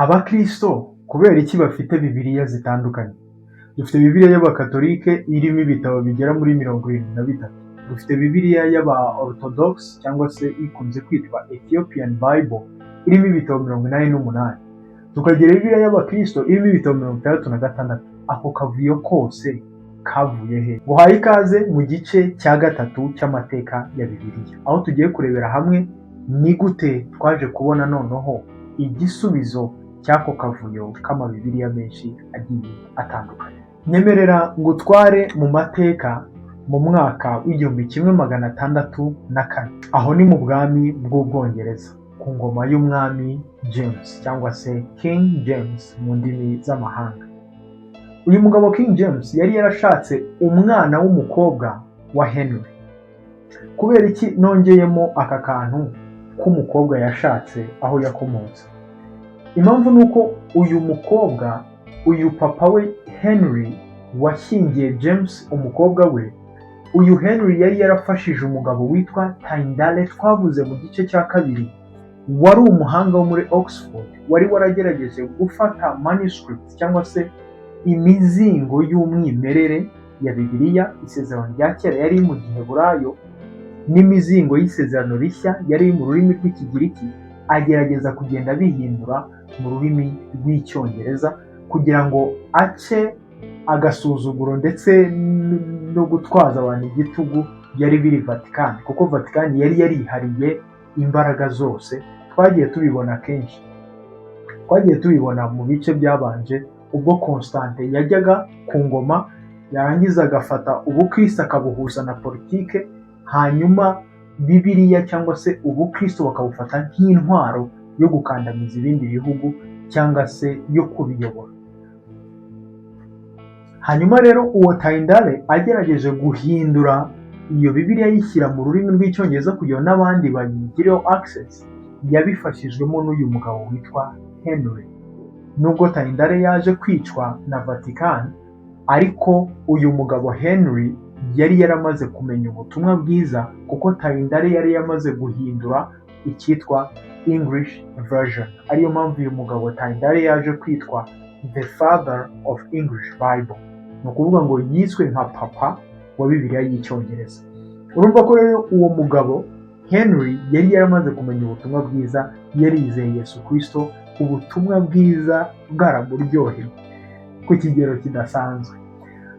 Abakristo kubera iki bafite Bibiliya zitandukanye? Dufite Bibiliya y'Abakatolike irimo ibitabo bigera muri 73. Dufite Bibiliya y'aba Orthodox, cyangwa se ikunze kwitwa Ethiopian Bible, irimo ibitabo 88. Tukagira Bibiliya y'Abakristo irimo ibitabo 66. Ako kavuyo kose kavuye he? Nguhaye ikaze mu gice cya gatatu cy'amateka ya Bibiliya, aho tugiye kurebera hamwe ni gute twaje kubona noneho igisubizo cy'ako kavuyo k'amabibiliya menshi agiye atandukanye. Nyemerera ngutware mu mateka mu mwaka w'1604. Aho ni mu bwami bw'Ubwongereza, ku ngoma y'umwami James, cyangwa se King James mu ndimi z'amahanga. Uyu mugabo King James yari yarashatse umwana w'umukobwa wa Henry. Kubera iki nongeyemo aka kantu k'umukobwa yashatse, aho yakomotse? Impamvu ni uko uyu mukobwa, uyu papa we Henry washyingiye James umukobwa we, uyu Henry yari yarafashije umugabo witwa Tyndale twavuze mu gice cya kabiri, wari umuhanga wo muri Oxford, wari waragerageje gufata manuscript, cyangwa se imizingo y'umwimerere ya Bibiliya, Isezerano rya Kera yari mu Giheburayo n'imizingo y'Isezerano Rishya yari mu rurimi rw'Ikigiriki, agerageza kugenda abihindura mu rurimi rw'Icyongereza kugira ngo ace agasuzuguro ndetse no gutwaza abantu igitugu byari biri Vatikani, kuko Vatikani yari yarihariye imbaraga zose. Twagiye tubibona kenshi, twagiye tubibona mu bice byabanje, ubwo Constantin yajyaga ku ngoma, yarangiza agafata ubukristo akabuhuza na politike, hanyuma Bibiliya cyangwa se ubukristo bakabufata nk'intwaro yo gukandamiza ibindi bihugu cyangwa se yo kubiyobora. Hanyuma rero uwo Tyndale agerageje guhindura iyo Bibiliya, ayishyira mu rurimi rw'Icyongereza kugira ngo n'abandi bayigireho access, yabifashijwemo n'uyu mugabo witwa Henry. Nubwo Tyndale yaje kwicwa na Vatican, ariko uyu mugabo Henry yari yaramaze kumenya ubutumwa bwiza, kuko Tyndale yari yamaze guhindura icyitwa English Version, ariyo mpamvu uyu mugabo Tyndale yaje kwitwa the father of English Bible, ni ukuvuga ngo yiswe nka papa wa Bibiliya y'Icyongereza. Urumva ko rero uwo mugabo Henry yari yaramaze kumenya ubutumwa bwiza, yarizeye Yesu Kristo, ubutumwa bwiza bwaramuryoheye ku kigero kidasanzwe.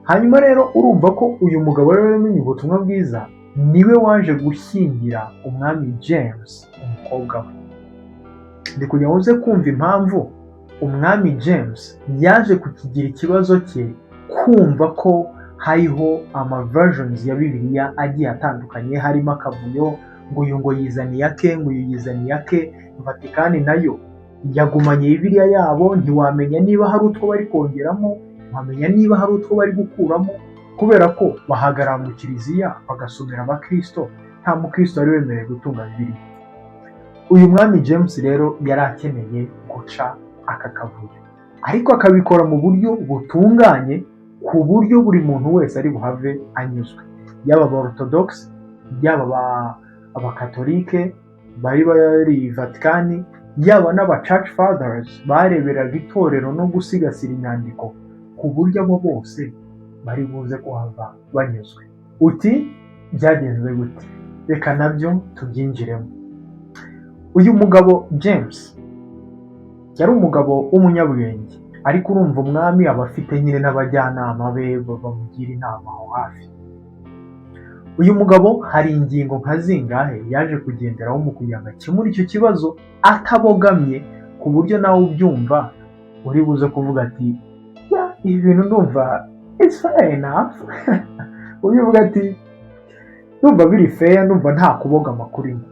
Hanyuma rero urumva ko uyu mugabo rero yamenye ubutumwa bwiza, niwe waje gushyingira umwami James umukobwa we. Ndi kugira ngo uze kumva impamvu umwami James yaje kukigira ikibazo cye, kumva ko hariho ama versions ya Bibiliya agiye atandukanye, harimo akavuyo, ngo uyu ngo yizaniye ake, ngo uyu yizaniye ake. Vatikani nayo yagumanye Bibiliya yabo, ntiwamenya niba hari utwo bari kongeramo, ntiwamenya niba hari utwo bari gukuramo, kubera ko bahagarara mu kiliziya bagasomera abakristo, nta mukristo wari wemerewe gutunga Bibiliya. Uyu mwami James rero yari akeneye guca aka kavuyo, ariko akabikora mu buryo butunganye, ku buryo buri muntu wese ari buhave anyuzwe, yaba aba Orthodox, yaba Abakatolike bari bari Vatikani, yaba n'aba Church Fathers bareberaga itorero no gusigasira inyandiko, ku buryo abo bose bari buze kuhava banyuzwe. Uti byagenze gute? Reka nabyo tubyinjiremo. Uyu mugabo James yari umugabo w'umunyabwenge, ariko urumva umwami aba afite nyine n'abajyanama be bamugira inama aho hafi. Uyu mugabo hari ingingo nka zingahe yaje kugenderaho mu kugira ngo akemure icyo kibazo atabogamye, ku buryo nawe ubyumva uri buze kuvuga ati: "Yeah, ibi bintu ndumva it's fair enough." Ubivuga ati: "Ndumva biri fair, ndumva nta kubogama kurimo,"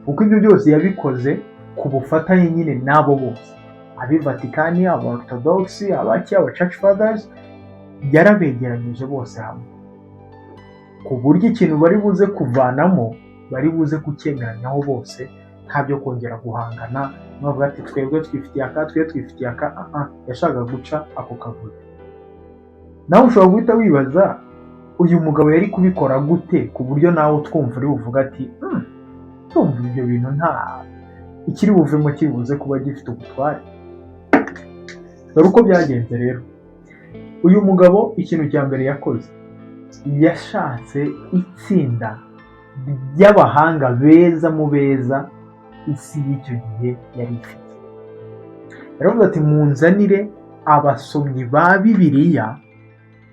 kuko ibyo byose yabikoze ku bufatanye nyine n'abo bose, ab'i Vatikani, aba Orthodox, abaki, aba Church Fathers, yarabegeranyije bose hamwe, ku buryo ikintu bari buze kuvanamo bari buze kucyemeranyaho bose, nta byo kongera guhangana bavuga ati: "Twebwe twifitiye aka, twebwe twifitiye aka." Ah ah, yashakaga guca ako kavuyo. Nawe ushobora guhita wibaza uyu mugabo yari kubikora gute, ku buryo nawe utwumva uri buvuga ati: "Ndumva ibyo bintu nta ikiri buvemo kiri buze kuba gifite ubutware." Dore uko byagenze rero. Uyu mugabo, ikintu cya mbere yakoze, yashatse itsinda ry'abahanga beza mu beza isi y'icyo gihe yari ifite. Yaravuze ati: "Munzanire abasomyi ba Bibiliya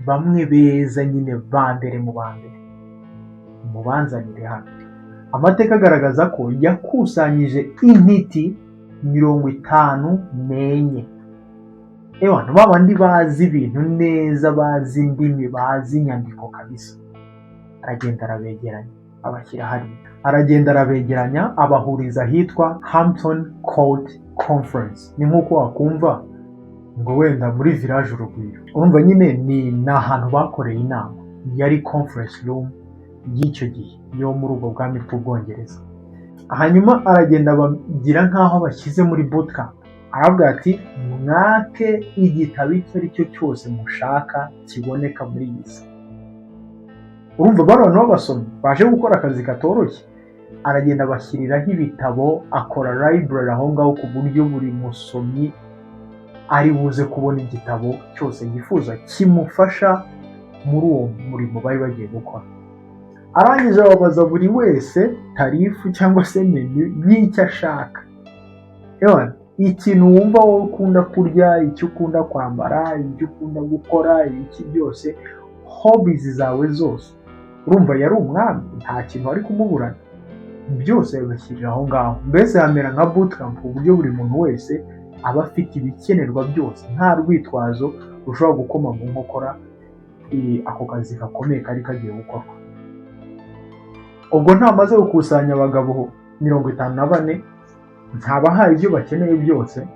bamwe beza nyine, ba mbere mu ba mbere, mubanzanire hano." Amateka agaragaza ko yakusanyije intiti 54, ewana ba bandi bazi ibintu neza, bazi indimi, bazi inyandiko kabisa. Aragenda arabegeranya, abashyira hariya. Aragenda arabegeranya, abahuriza ahitwa Hampton Court Conference. Ni nk'uko wakumva ngo wenda muri Village Urugwiro. Urumva nyine ni ahantu bakoreye inama, yari conference room y'icyo gihe yo muri ubwo bwami bw'Ubwongereza. Hanyuma aragenda abagira nk'aho bashyize muri bootcamp. Aravuga ati: "Mwake igitabo icyo ari cyo cyose mushaka kiboneka muri iyi si." Urumva bano bantu b'abasomyi baje gukora akazi katoroshye. Aragenda abashyiriraho ibitabo, akora library aho ngaho ku buryo buri musomyi ari buze kubona igitabo cyose yifuza kimufasha muri uwo murimo bari bagiye gukora. Arangije ababaza buri wese tariff cyangwa se menu y'icyo ashaka. Ewana, ikintu wumva wowe ukunda kurya, icyo ukunda kwambara, ibyo ukunda gukora, iki byose, hobbies zawe zose. Urumva yari umwami, nta kintu wari kumuburana. Byose yabashyirira aho ngaho, mbese hamera nka bootcamp, ku buryo buri muntu wese aba afite ibikenerwa byose, nta rwitwazo rushobora gukoma mu nkokora ako kazi gakomeye kari kagiye gukorwa. Ubwo ntamaze gukusanya abagabo 54, ntabahaye ibyo bakeneye byose.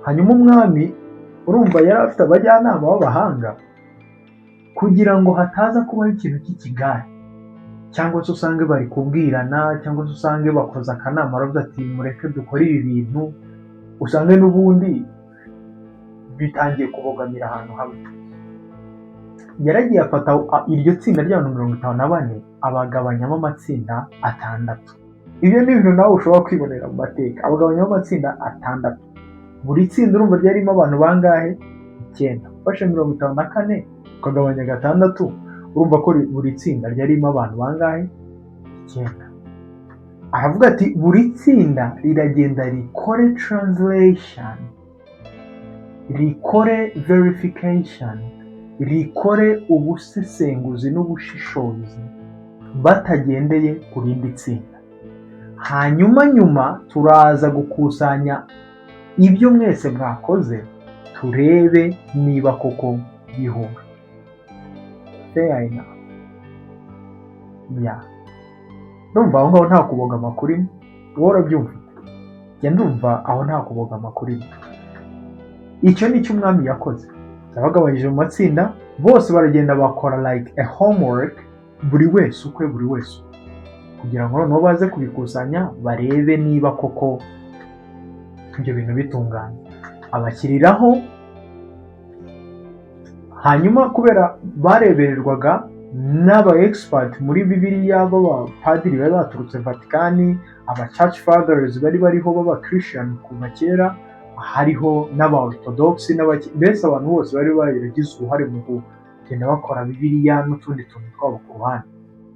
Hanyuma umwami, urumva yari afite abajyanama b'abahanga, kugira ngo hataza kubaho ikintu cy'ikigare, cyangwa se usange bari kubwirana, cyangwa se usange bakoze akanama, aravuga ati: "Mureke dukore ibi bintu," usange n'ubundi bitangiye kubogamira ahantu hamwe. Yaragiye afata iryo tsinda ry'abantu 54, abagabanyamo amatsinda atandatu. Ibyo ni ibintu nawe ushobora kwibonera mu mateka. Abagabanyamo amatsinda atandatu. Buri tsinda urumva ryarimo abantu bangahe? Icyenda. Ufashe 54 ukagabanya gatandatu, urumva ko buri tsinda ryarimo abantu bangahe? Icyenda. Aravuga ati: "Buri tsinda riragenda rikore translation, rikore verification, rikore ubusesenguzi n'ubushishozi batagendeye ku rindi tsinda. Hanyuma nyuma turaza gukusanya ibyo mwese mwakoze, turebe niba koko bihura." Fair enough. Yeah, ndumva aho ngaho nta kubogama kurimo. Wowe urabyumva? Njye ndumva aho nta kubogama kurimo. Icyo ni cyo umwami yakoze. Yabagabanyije mu matsinda, bose baragenda bakora like a homework, buri wese ukwe, buri wese ukwe, kugira ngo noneho baze kubikusanya, barebe niba koko ibyo bintu bitunganye. Abashyiriraho. Hanyuma kubera barebererwaga n'aba expert muri Bibiliya b'abapadiri bari baturutse Vatikani, aba church fathers bari bariho b'aba Christian kuva kera, hariho n'aba Orthodox, mbese abantu bose bari baragize uruhare mu kugenda bakora Bibiliya n'utundi tuntu twabo ku ruhande,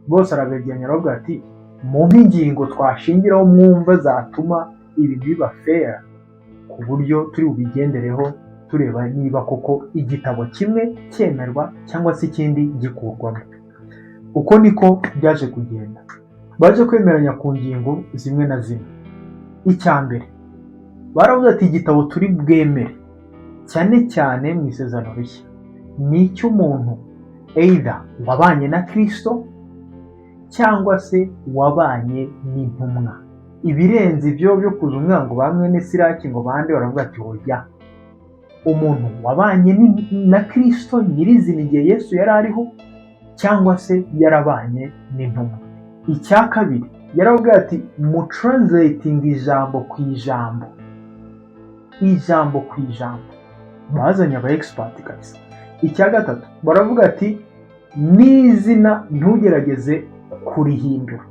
bose arabegeranya, aravuga ati: "Mumpe ingingo twashingiraho mwumva zatuma ibintu biba fair, ku buryo turi bubigendereho tureba niba koko igitabo kimwe cyemerwa cyangwa se ikindi gikurwamo." Uko niko byaje kugenda. Baje kwemeranya ku ngingo zimwe na zimwe. Icya mbere, baravuze ati: "Igitabo turi bwemere cyane cyane mu Isezerano Rishya ni icy'umuntu either wabanye na Kristo cyangwa se wabanye n'intumwa." Ibirenze ibyo byo kuza umwana ngo ba mwene Siraki ngo bande, baravuga ati: "Oya, umuntu wabanye na Kristo nyirizina igihe Yesu yari ariho, cyangwa se yarabanye n'intumwa." Icya kabiri, yaravuga ati: "Mu translating ijambo ku ijambo, ijambo ku ijambo." Bazanye aba expert kabisa. Icya gatatu, baravuga ati: "N'izina ntugerageze kurihindura."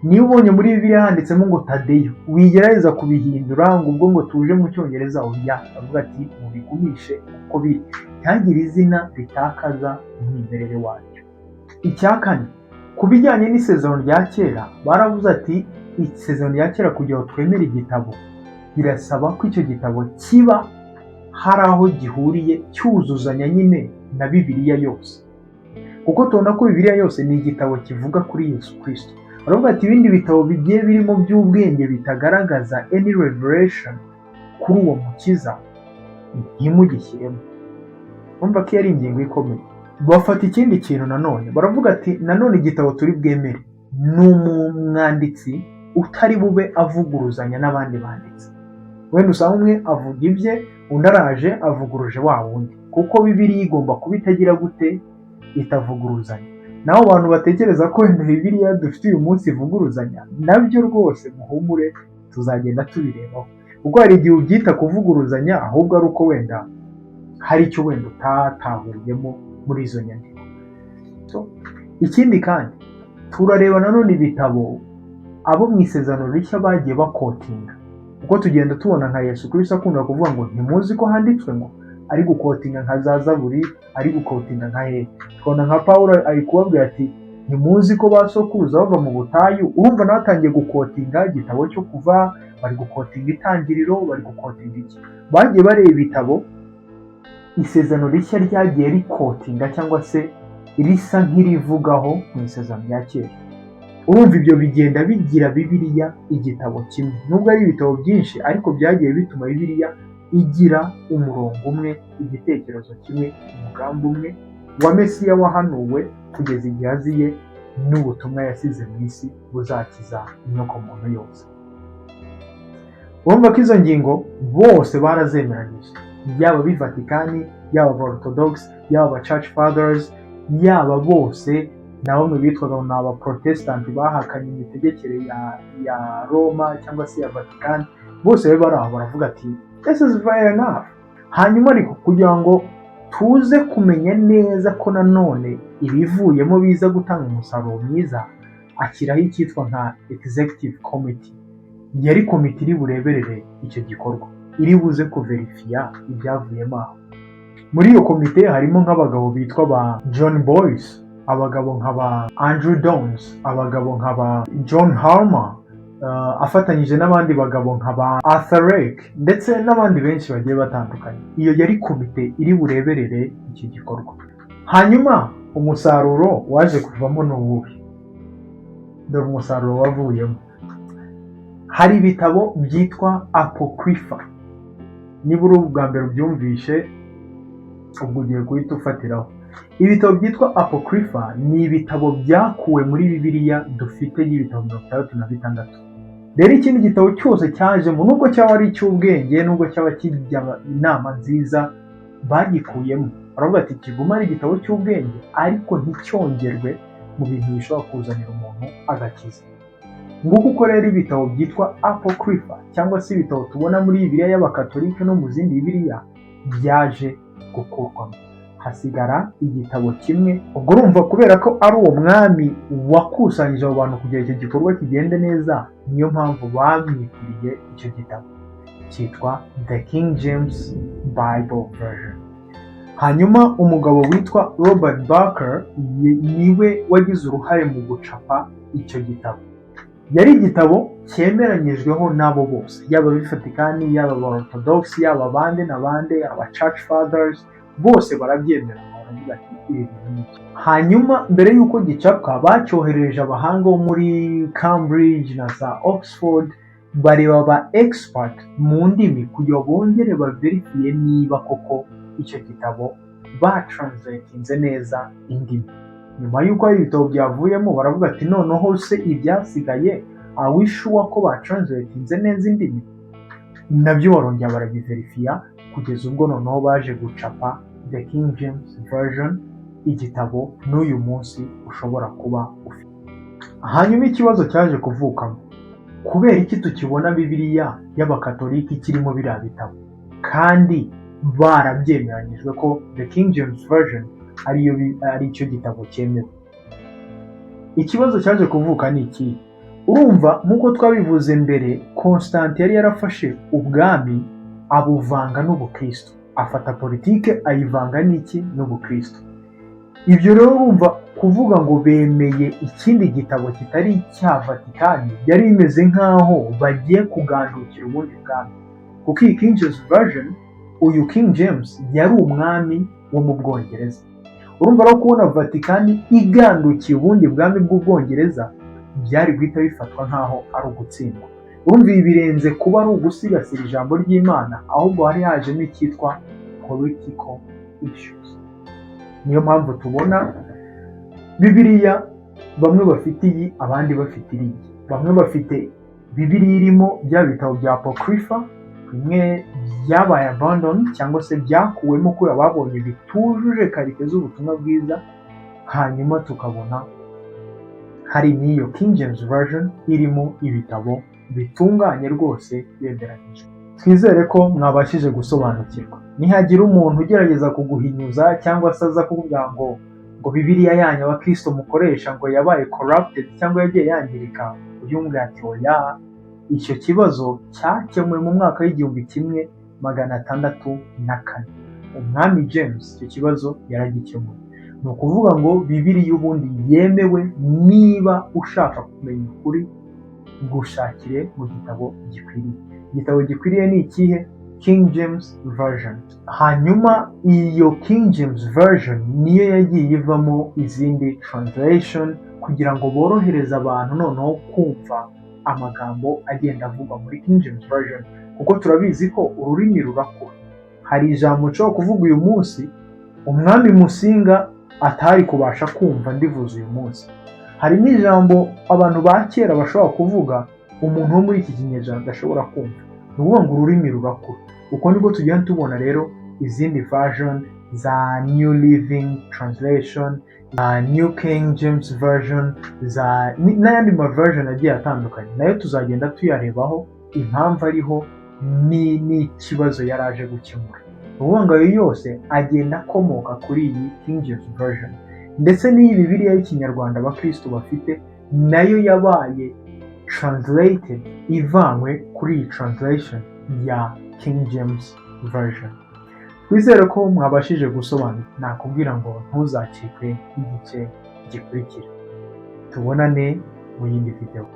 Niba ubonye muri Bibiliya handitsemo ngo Tadeyo, wigerageza kubihindura ngo ubwo ngo tuje mu Cyongereza. Oya, avuga ati mubigumishe uko biri, ntihagire izina ritakaza umwimerere waryo. Icya kane, ku bijyanye n'Isezerano rya Kera, baravuze ati Isezerano rya Kera, kugira ngo twemere igitabo, birasaba ko icyo gitabo kiba hari aho gihuriye, cyuzuzanya nyine na Bibiliya yose, kuko tubona ko Bibiliya yose ni igitabo kivuga kuri Yesu Kirisito. Baravuga ati ibindi bitabo bigiye birimo by'ubwenge bitagaragaza any revelation kuri uwo mukiza, ntimugishyiremo. Urumva ko iyo ari ingingo ikomeye. Bafata ikindi kintu nanone, baravuga ati nanone igitabo turi bwemere ni umwanditsi utari bube avuguruzanya n'abandi banditsi. Wenda usanga umwe avuga ibye, undi araje avuguruje wa wundi, kuko Bibiliya igomba kuba itagira gute? Itavuguruzanya. Naho abantu batekereza ko wenda Bibiliya dufite uyu munsi ivuguruzanya, nabyo rwose muhumure, tuzagenda tubirebaho, kuko hari igihe ubyita kuvuguruzanya, ahubwo ari uko wenda hari icyo wenda utatahuyemo muri izo nyandiko. So, ikindi kandi turareba nanone ibitabo abo mu Isezerano Rishya bagiye baquotinga, kuko tugenda tubona nka Yesu Kristo akunda kuvuga ngo "Ntimuzi ko handitswe ngo", ari guquotinga nka za Zaburi, ari guquotinga nka hehe. Tukabona nka Pawulo ari kubabwira ati "Ntimuzi ko ba sokuruza bava mu butayu?" Urumva nawe atangiye guquotinga igitabo cyo Kuva, bari guquotinga Itangiriro, bari guquotinga iki. Bagiye bareba ibitabo Isezerano Rishya ryagiye riquotinga cyangwa se risa nk'irivugaho mu Isezerano rya Kera. Urumva ibyo bigenda bigira Bibiliya igitabo kimwe, nubwo ari ibitabo byinshi, ariko byagiye bituma Bibiliya igira umurongo umwe, igitekerezo kimwe, umugambi umwe wa Mesiya wahanuwe kugeza igihe aziye, n'ubutumwa yasize mu isi buzakiza inyokomuntu yose. Urumva ko izo ngingo bose barazemeranyije, yaba ab'i Vatikani, yaba aba Orthodox, yaba aba Church Fathers, yaba bose na bamwe bitwaga ngo ni Abaprotestanti bahakanye imitegekere ya Roma cyangwa se ya Vatikani, bose bari bari aho baravuga ati "This is very enough." Hanyuma ariko kugira ngo tuze kumenya neza ko nanone ibivuyemo biza gutanga umusaruro mwiza, ashyiraho icyitwa nka executive committee. Yari komite iri bureberere icyo gikorwa, iri buze kuverifiya ibyavuyemo aho. Muri iyo komite harimo nk'abagabo bitwa ba John Boyce, abagabo nka ba Andrew Downes, abagabo nka ba John Harmer, afatanyije n'abandi bagabo nka ba Arthur Lake, ndetse n'abandi benshi bagiye batandukanye. Iyo yari komite iri bureberere iki gikorwa. Hanyuma umusaruro waje kuvamo ni uwuhe? Dore umusaruro wavuyemo. Hari ibitabo byitwa Apocrypha. Niba uri ubwa mbere ubyumvishe, ubwo ugiye guhita ufatiraho. Ibitabo byitwa Apocrypha ni ibitabo byakuwe muri Bibiliya dufite y'ibitabo 66. Rero ikindi gitabo cyose cyajemo, nubwo cyaba ari icy'ubwenge, nubwo cyaba kijya inama nziza, bagikuyemo. Baravuga ati kiguma ari igitabo cy'ubwenge, ariko nticyongerwe mu bintu bishobora kuzanira umuntu agakiza. Nguko uko rero ibitabo byitwa Apocrypha, cyangwa se ibitabo tubona muri Bibiliya y'Abakatolika no mu zindi Bibiliya, byaje gukurwamo, hasigara igitabo kimwe. Ubwo urumva, kubera ko ari uwo mwami wakusanyije abo bantu kugira icyo gikorwa kigende neza, niyo mpamvu bamwitiriye icyo gitabo cyitwa The King James Bible Version. Hanyuma umugabo witwa Robert Barker niwe wagize uruhare mu gucapa icyo gitabo. Yari igitabo cyemeranyijweho n'abo bose, yaba ab'i Vatikani, yaba aba Orthodox, yaba abandi n'abandi, aba Church Fathers, bose barabyemera, baravuga ati ibi bintu ni byo. Hanyuma mbere y'uko gicapwa, bacyoherereje abahanga bo muri Cambridge na za Oxford, bareba aba expert mu ndimi kugira ngo bongere baverifiye niba koko icyo gitabo batranslatinze neza indimi. Nyuma y'uko hari ibitabo byavuyemo, baravuga ati noneho se ibyasigaye, are we sure ko batranslatinze neza indimi? Nabyo barongera barabiverifiya, kugeza ubwo noneho baje gucapa The King James Version, igitabo n'uyu munsi ushobora kuba ufite. Hanyuma ikibazo cyaje kuvukamo: kubera iki tukibona Bibiliya y'Abakatolika ikirimo biriya bitabo kandi barabyemeranyijwe ko The King James Version ariyo ari cyo gitabo cyemewe? Ikibazo cyaje kuvuka ni iki: Urumva, nk'uko twabivuze mbere, Constantine yari yarafashe ubwami abuvanga n'ubukristo, afata politike ayivanga n'iki? N'ubukristo. Ibyo rero, urumva, kuvuga ngo bemeye ikindi gitabo kitari icya Vatikani byari bimeze nk'aho bagiye kugandukira ubundi bwami, kuko iyi King James Version, uyu King James yari umwami wo mu Bwongereza. Urumva rero, kubona Vatikani igandukiye ubundi bwami bw'Ubwongereza byari guhita bifatwa nk'aho ari ugutsindwa. Urumva, ibi birenze kuba ari ugusigasira ijambo ry'Imana, ahubwo hari hajemo icyitwa political issues. Niyo mpamvu tubona Bibiliya bamwe bafite iyi, abandi bafite iriya. Bamwe bafite Bibiliya irimo bya bitabo bya Apocrypha, bimwe byabaye abandoned cyangwa se byakuwemo kubera babonye bitujuje qualité z'ubutumwa bwiza, hanyuma tukabona hari n'iyo King James Version irimo ibitabo bitunganye rwose bemeranyijwe. Twizere ko mwabashije gusobanukirwa. Nihagira umuntu ugerageza kuguhinyuza cyangwa se aza kuvuga ngo Bibiliya yanyu abakristo mukoresha ngo yabaye corrupted cyangwa yagiye yangirika, uyumve ati: "Oya, icyo kibazo cyakemuwe mu mwaka w'1604. Umwami James icyo kibazo yaragikemuye." Ni ukuvuga ngo Bibiliya ubundi yemewe, niba ushaka kumenya ukuri, gushakire mu gitabo gikwiriye. Igitabo gikwiriye ni ikihe? King James Version. Hanyuma iyo King James Version niyo yagiye ivamo izindi translation kugira ngo borohereze abantu noneho kumva amagambo agenda avugwa muri King James Version, kuko turabizi ko ururimi rurakura. Hari ijambo nshobora kuvuga uyu munsi umwami Musinga atari kubasha kumva ndivuze uyu munsi. Hari n'ijambo abantu ba kera bashobora kuvuga umuntu wo muri iki kinyejana adashobora kumva. Ni ukuvuga ngo ururimi rurakura. Uko niko tugenda tubona rero izindi version za New Living Translation, za New King James Version, za n'ayandi ma version agiye atandukanye. Nayo tuzagenda tuyarebaho impamvu ariho n'ikibazo yari aje gukemura. Ni ukuvuga ngo ayo yose agenda akomoka kuri iyi King James Version. Ndetse n'iyi Bibiliya y'Ikinyarwanda abakristo bafite nayo yabaye translated ivanywe kuri iyi translation ya King James Version. Twizere ko mwabashije gusobanura. Nakubwira ngo ntuzacikwe n'igice gikurikira. Tubonane mu yindi video.